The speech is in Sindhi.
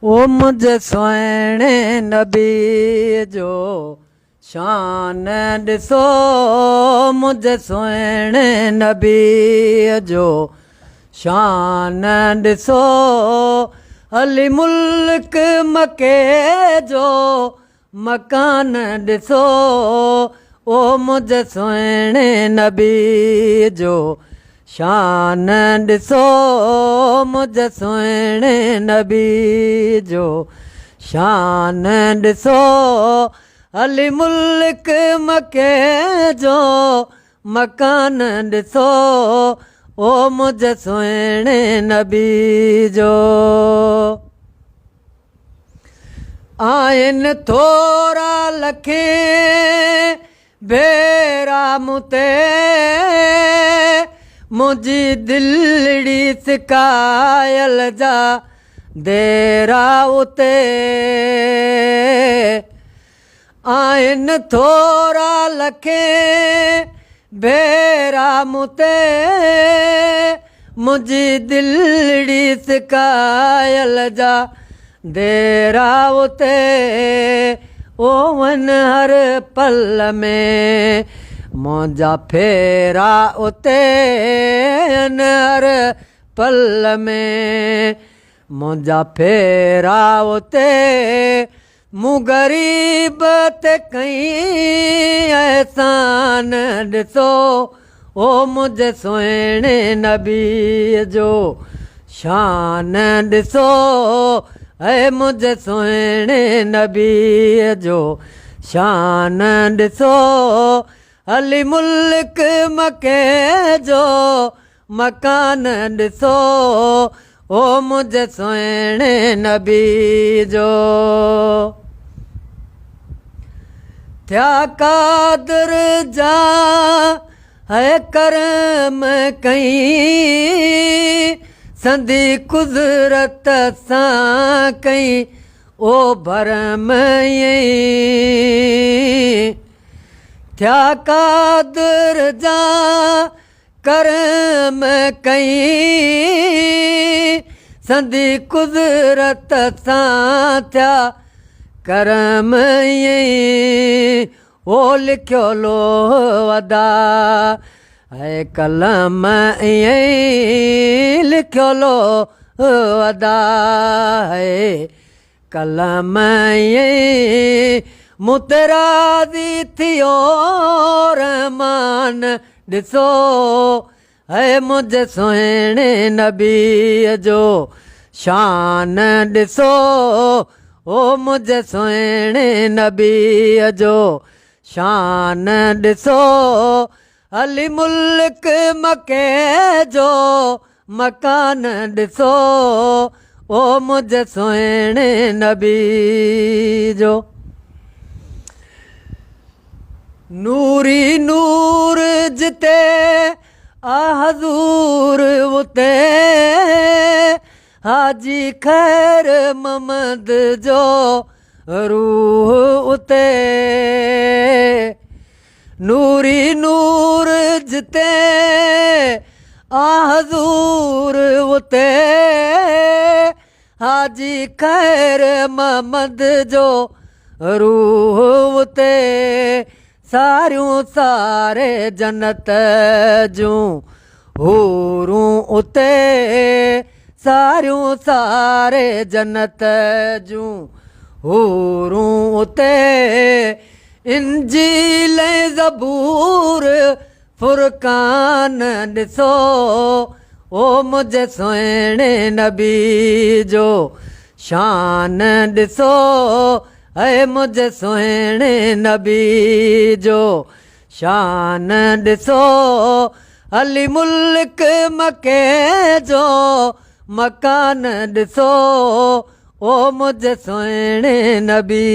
او منهنجي سهڻي نبي جو شان ڏسو منهنجي سهڻي نبي جو شان ڏسو علي ملڪ مڪي جو مڪان ڏسو او منهنجي سهڻي نبي جو شان ڏسو منهنجي سهڻي نبي جو شان ڏسو علي ملڪ مڪي جو مڪان ڏسو او منهنجي سهڻي نبي جو. آهن ٿورا لکين ڀيرا مون تي منهنجي دلڙي سڪايل جا ديرا اتي آهن ٿورا لکين ڀيرا مون تي منهنجي دلڙي سڪايل جا ديرا اتي اوهن هر پل ۾ منهنجا ڦيرا اتي هر پل ۾ منهنجا ڦيرا اتي مون غريب تي ڪئين احسان ڏسو او منهنجي سهڻي نبي جو شان ڏسو اي منهنجي سهڻي نبي جو شان ڏسو علي ملڪ مڪي جو مڪان ڏسو او منهنجي سهڻي نبي جو. ٿيا قادر جا هي ڪرم ڪئين سندي قدرت سان ڪئين او ڀرم ائين ٿيا قادر جا ڪرم ڪئين سندي قدرت سان ٿيا ڪرم ائين او لکيو لوح ادا اي قلم ائين لکيو لوح ادا اي قلم ائين مون تي راضي ٿيو رحمان ڏسو اي منهنجي سهڻي نبي جو شان ڏسو او منهنجي سهڻي نبي جو شان ڏسو علي ملڪ مڪي جو مڪان ڏسو او منهنجي سهڻي نبي جو. نوري نور جتي آ حضور اتي حاجي خير محمد جو روح اتي. نوري نور جتي آ حضور اتي حاجي خير محمد جو روح اتي ساريون ساري جنت جون حورون اتي ساريون ساري جنت جون حورون اتي انجيل ۽ زبور فرقان ڏسو او منهنجي سهڻي نبي جو شان ڏسو اي منهنجي سهڻي نبي جو شان ڏسو علي ملڪ مڪي جو مڪان ڏسو او منهنجي سهڻي نبي.